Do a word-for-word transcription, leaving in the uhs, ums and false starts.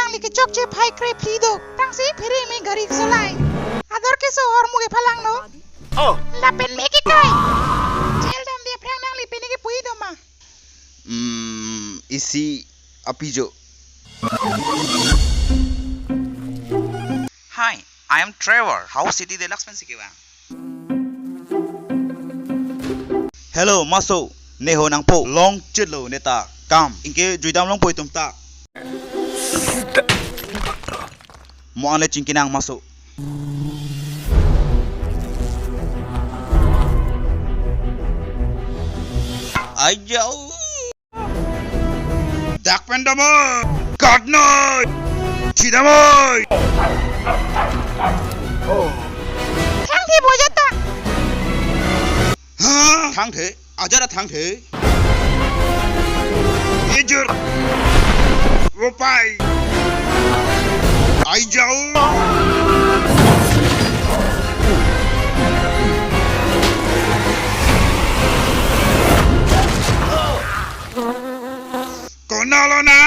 Nangli kechokche phai kre phli do. Tangsi phere me gari kesolai. Ador keso ahormu kephalangno. Oh. Lapen me kekai. Jail damde aphrang nangli pini kepu-i do ma? Hmm, isi apijo. Hi, I am Trevor. House city de laksmen si kewa. Hello, maso. Ne ho nangpo. Longchitlo neta. Kam. Anke juidam longpo itum ta. Mo anle chingki nang maso. Aijao. Dak pen damoi. Kat noi. Chidamoi. Thangthe bojata. Ha? Thangthe. Ajara thangthe. Ijur. Rupai. Aijao. Konalo na?